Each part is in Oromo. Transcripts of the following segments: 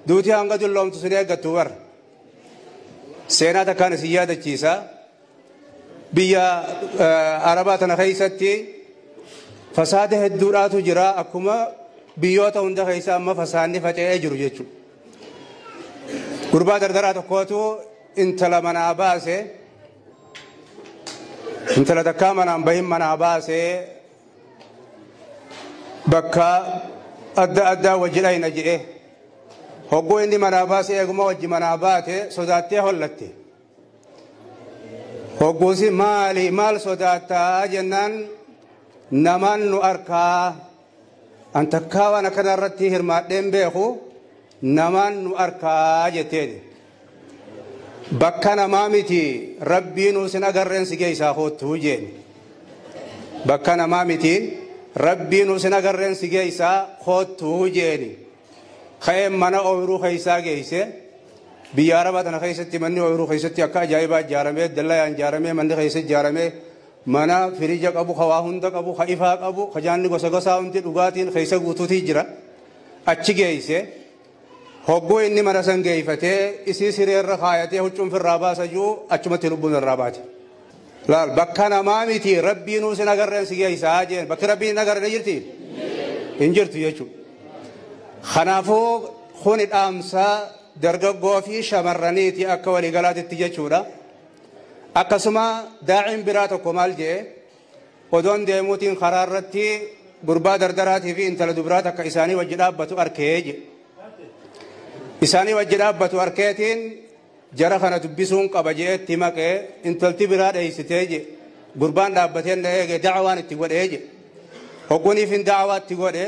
Duuti hanga dulloomtu sun eeggattu bar. Seenaa takkaan isin yaadachiisa. Biyya Arabaa tana keessatti fasaada hedduudhaatu jira akkuma biyyoota hunda keessa amma fasaanni faca'ee jiru jechuudha. Gurbaa dardaraa tokkootu intala manaa baase intala takkaa manaan bahin manaa baase bakka adda addaa wajji dhayna jedhe hogguu inni manaa baase eeguma wajji manaa baate sodaattee hollatte. Hogguusi maali maal sodaattaa jennaan namaan nu arkaa an takkaa waan akkana irratti hirmaadheen beeku namaan nu arkaa jetteen. Bakka namaa miti rabbiinuu sin agarreen si geessaa koottuu jeen. Bakka namaa miti rabbiinuu sin agarreen si geessaa koottuu jeeni. Ka'een mana ooyiruu keessaa geesse biyya Arabaa tana keessatti manni ooyiruu keessatti akka ajaa'ibaa ijaaramee dallayaan ijaaramee manni keessa ijaaramee mana firija qabu ka waa hunda qabu ka ifaa qabu ka jaanni gosa gosaa hundi dhugaatiin keessa guutuutii jira achi geesse. Hogguu inni mana san geeffatee isii sireerra kaayatee huccuun firraa baasa jiru achumatti lubbuun irraa baate. Laal bakka namaa miti rabbiinuu sin agarreen si geessaa jeen bakki rabbiin hin agarreen jirti? Hin jirtu jechuudha. Kanaafuu kuni dhaamsa dargaggoo fi shamarraniiti akka waliigalaatitti jechuudha. Akkasuma daa'iin biraa tokko maal jee odoon deemuutiin karaa irratti gurbaa dardaraatii fi intala dubaraa takka isaanii wajji dhaabbatu arkee je. Isaanii wajji dhaabbatu arkeetiin jara kana dubbisuun qaba jeetti maqee intalti biraa dheeysitee je. Gurbaan dhaabbateen na eege da'awaan itti godhee je. Hogguniif hin da'awaa itti godhe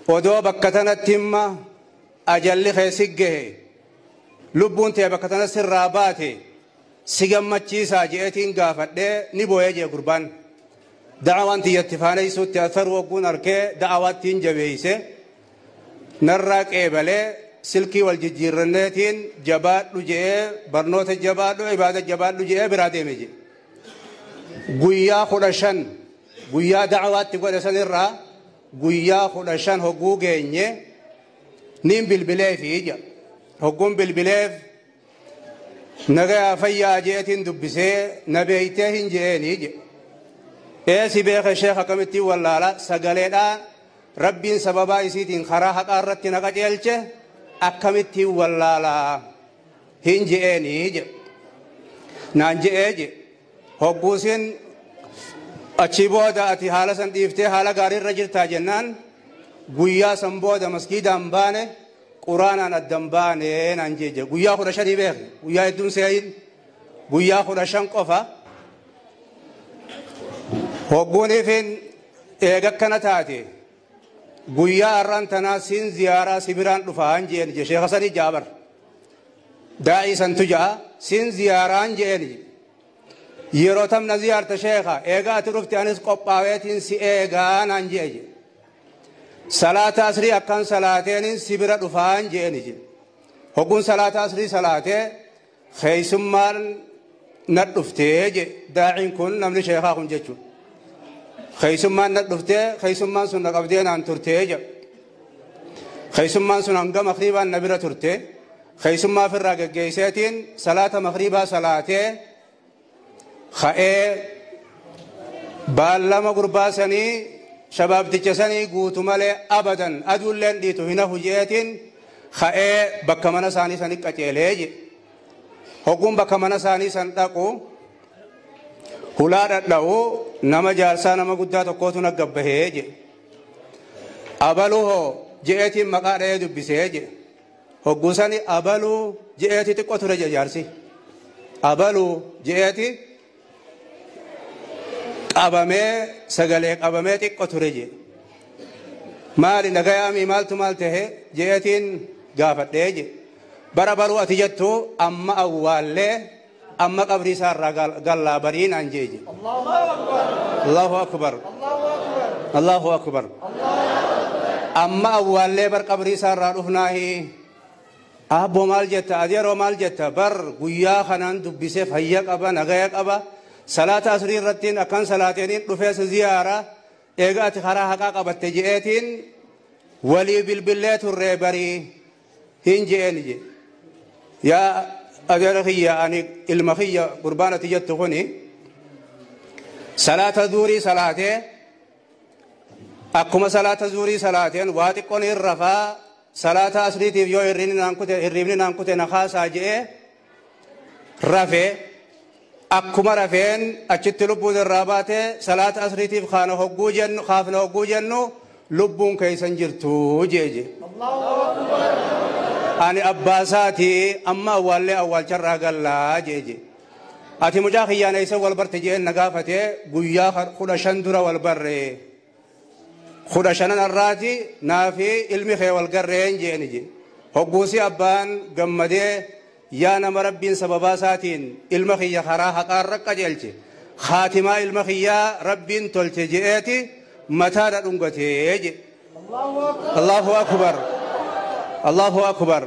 odoo bakka tanatti himma ajalli keessi gahe lubbuun ta'e bakka tana sirraa baate si gammachiisaa jeetiin gaafadhee ni boo'ee jee gurbaan. Da'awaan tiyyatti faanaysuutti atharuu hogguun arkee da'awaattiin jabeeyse narraa qeebalee silkii wal jijjiirranneetiin jabaadhu je'ee barnoota jabaadhu ibaada jabaadhu je'ee biraa deeme jee. Guyyaa 15 guyyaa da'awaatti godhe sanirraa guyyaa 15 hogguu geenye niin bilbileef ija. Hogguun bilbileef nagayaa fayyaa jeetiin dubbisee na beeytee hin je'een ija. Eesi beeka sheekh akkamittiin wallaala sagaleedhaan rabbiin sababaa isiitiin karaa haqaa irratti na qajeelche akkamittiin wallaalaa hin je'een ija. Naan je'ee je. Hogguusin achi booda ati haala san dhiiftee haala gaarii irra jirtaa jennaan guyyaa san booda maskiidaan baane quraanaan addan baane naan jeeje. Guyyaa 15 beekne guyyaa hedduun seeyin guyyaa 15 qofa. Hogguuniifin eega akkana taate guyyaa har'aan tanaa siin ziyaaraa si biraan dhufaan jeen je. Sheekha sanii jaabar daa'ii santu ja'a siin ziyaaraan jeen. Yeroo tamna ziyaarta sheekha eega ati dhufte anis qophaaweetiin si eegaa naan jee je. Salaata asrii akkan salaateen si bira dhufaan jeen je. Hogguun salaata asrii salaatee keessummaan na dhuftee je. Daa'iin kun namni sheekhaa kun jechuudha. Keessummaan na dhuftee keessummaan sun na qabdee naan turtee je. Keessummaan sun hanga makriibaan na bira turte. Keessummaa ofirraa geggeesseetiin salaata makriibaa salaatee ka'ee baallama gurbaa sanii shabaabticha sanii guutu malee abadan aduulleen dhiitu hin hafu jeetiin ka'ee bakka mana isaanii sanii qaceelee je. Hogguun bakka mana isaanii san dhaqu hulaa dhadha'u nama jaarsaa nama guddaa tokkootu na gabbahee je. Abaluu hoo je'eetiin maqaa dha'ee dubbisee je. Hogguu sani abaluu je'eeti xiqqoo ture je jaarsi. Abaluu je'eeti qabamee sagalee qabamee xiqqoo ture je. Maali nagayaamii maaltu maal tahe je'eetiin gaafadhee je. Bara baruu ati jettu amma awwaallee amma qabrii isaarraa gallaa barii naan jee je. Allahu akbar. Allahu akbar. Amma awwaallee bar qabrii isaarraa dhufnaahi. Abboo maal jetta ati yeroo maal jetta bar guyyaa kanaan dubbisee fayya qaba nagaya qaba salaata asrii irrattiin akkan salaateeniin dhufee si ziyaara eega ati karaa haqaa qabatte je'eetiin walii bilbillee turree barii. Hin je'een je. Yaa adeera kiyya, ani ilma kiyya gurbaanati jettu kuni salaata zuurii salaatee, akkuma salaata zuurii salaateen waa xiqqoon hin rafaa, salaata asriitiif yoo hirribni naan kute, hirribni naan kute na kaasaa je'ee rafee, akkuma rafeen achitti lubbuun irraa baate. Salaata asriitiif kaana hogguu jennu, kaafna hogguu jennu lubbuun keeysan jirtu jeeje. Ani abbaasaati, amma awwaallee awwaalcharraa gallaa jeeje. Ati mucaa kiyyaan eessa wal barte jeen na gaafate. Guyyaa 15 dura wal barre, 15 irraati naafi ilmi kee wal garreen jeeni je. Hogguusi abbaan gammadee, yaa nama Rabbiin sababaa isaatiin ilma kiyya karaa haqaarra qajeelche, haatimaa ilma kiyyaa Rabbiin tolche je'eeti mataadha dhungatee je. Allahu akbar, Allahu akbar.